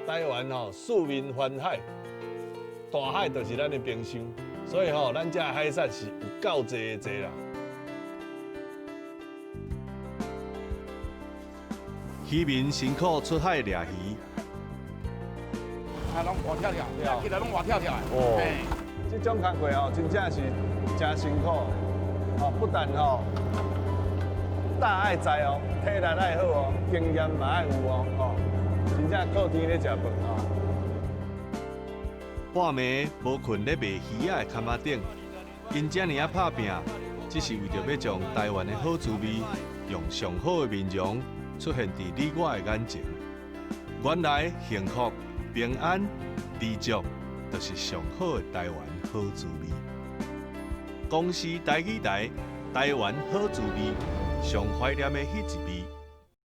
台灣吼四面環海，大海就是咱的冰箱，所以吼咱這海產是有夠濟的濟啦。漁民辛苦出海掠魚，啊，攏活跳跳，起來攏活跳跳的。哦，這種工課哦，真正是誠辛苦。哦，不但吼膽愛在哦，體力愛好哦，經驗嘛愛有哦，哦，真正靠天咧食飯哦。半暝無睏咧賣魚仔的崁仔頂，𪜶遮爾仔拍拚，只是為著欲將台灣的好滋味，用上好的面容出現佇你我的眼前。原來幸福、平安、知足，就是上好的台灣好滋味。公視台語台，台灣好滋味，上懷念的彼一味。